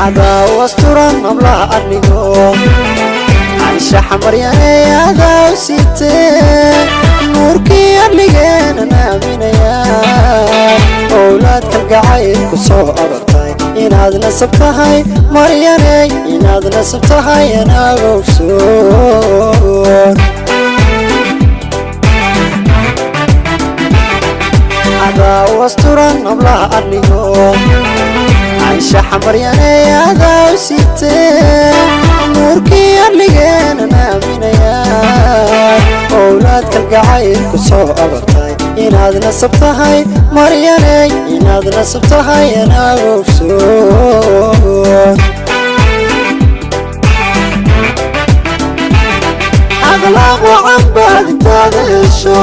Adaa wasturan hablaha adnigo, anshaxa Maryaney adaa u sitee, nuurkii adligeenan aaminaya. Owlaad kalgacayl ku soo abartay, inaad nasab tahay Maryaney, inaad nasab tahay anaagogsoon. Adaa wasturan hablaha adnigo, anshaxa Maryaney adaa u sitee, nuurkii adligeenan aaminaya. Owlaad kalgacayl ku soo abartay, inaad nasab tahay Maryaney, inaad nasab tahay anaagogsoon. Akhlaaq wacan baad intaada hesho,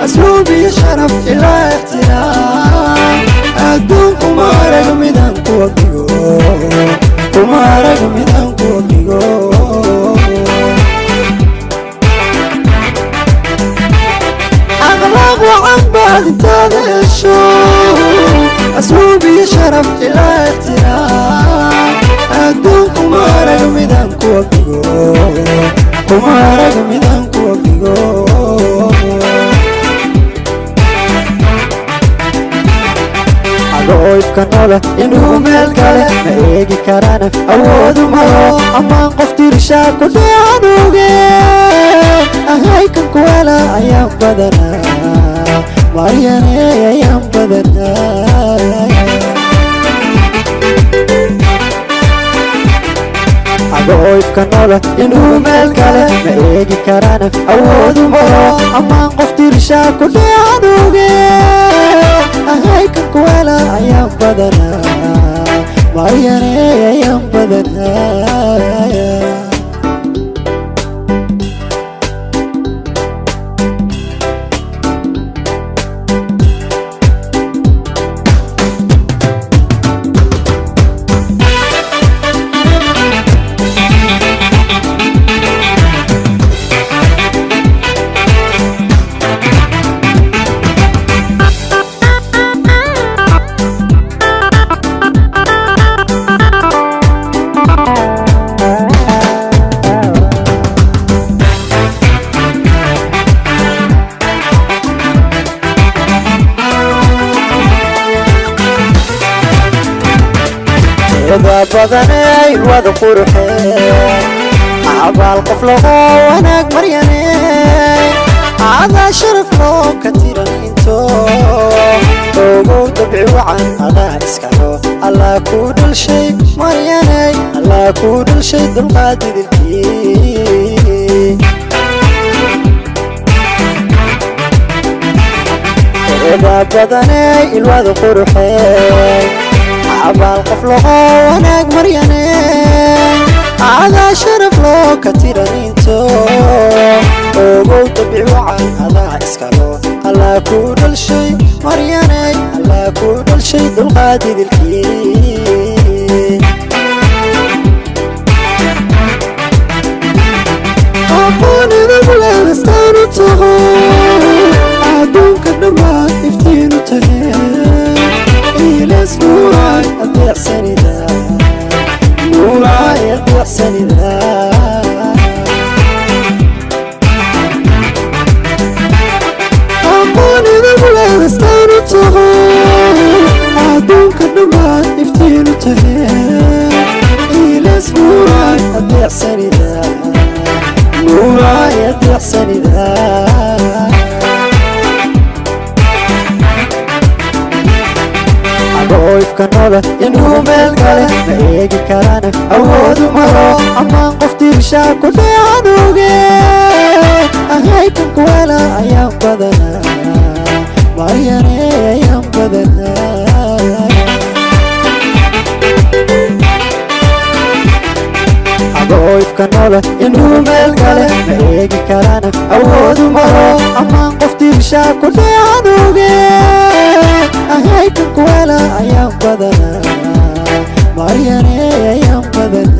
asluub iyo sharaf ilaa ixtiraam. Adduun kuma arag midaan kuwa dhigo, kuma arag midaan kuwa dhigo. Akhlaaq wacan baad intaada hesho, asluub iyo sharaf ilaa ixtiraam. Adduun kuma arag midaan kuwa dhigo, kuma arag midaan kuwa dhigo. Adooifka noole inuu meel kale ma eegi karana, awoodu malo ammaan qof dirishaa ku dheecanuge. Ahaykan kuwala ayaan badanaa Maryane, ayaan badanaa. Adooifka noole inuu meel kale ma eegi karana, awoodu malo ammaan qof dirishaa ku dheecanuge. Ahaykan kuwala ayaan badanaa Maryane, ayaan badanaa. Eeda badanay wada quruxeen, abaal qof lago wanaag Maryane, adaa sharaf loo ka tiran into. Ogow dabci wacan adaa iskalo, Allah kuu dhalshay Maryanay, Allah kuu dhalshay dulqaad idilkii. Eeda badanay ilwada quruxeen, abaal qof lago wanaag Maryane, adaa sharaf loo ka tiran into. Ogow dabci wacan adaa iskalo, Allah kuu dhalshay Maryanay, Allah kuu dhalshay dulqaad idilkii. Aqoon idagu leedastaan u taho, adduunka dhammaan iftiinu tahe. Ilas nuuraay adeecsanida, nuuraay adeecsanida. Aqoon idagu leedastaan u taho, adduunka dhammaan iftiinu tahe. Ilas nuuraay adeecsanida, nuuraay adeecsanida. Adooifka noole inuu meel kale ma eegi karana, awoodu malo ammaan qof dirishaa ku dheecanuge. Ahaykan kuwala ayaan badanaa Maryane, ayaan badanaa. Adooifka noole inuu meel kale ma eegi karana, awoodu malo ammaan qof dirishaa ku dheecanuge. Ahaykan kuwala ayaan badanaa Maryane, ayaan badanaa.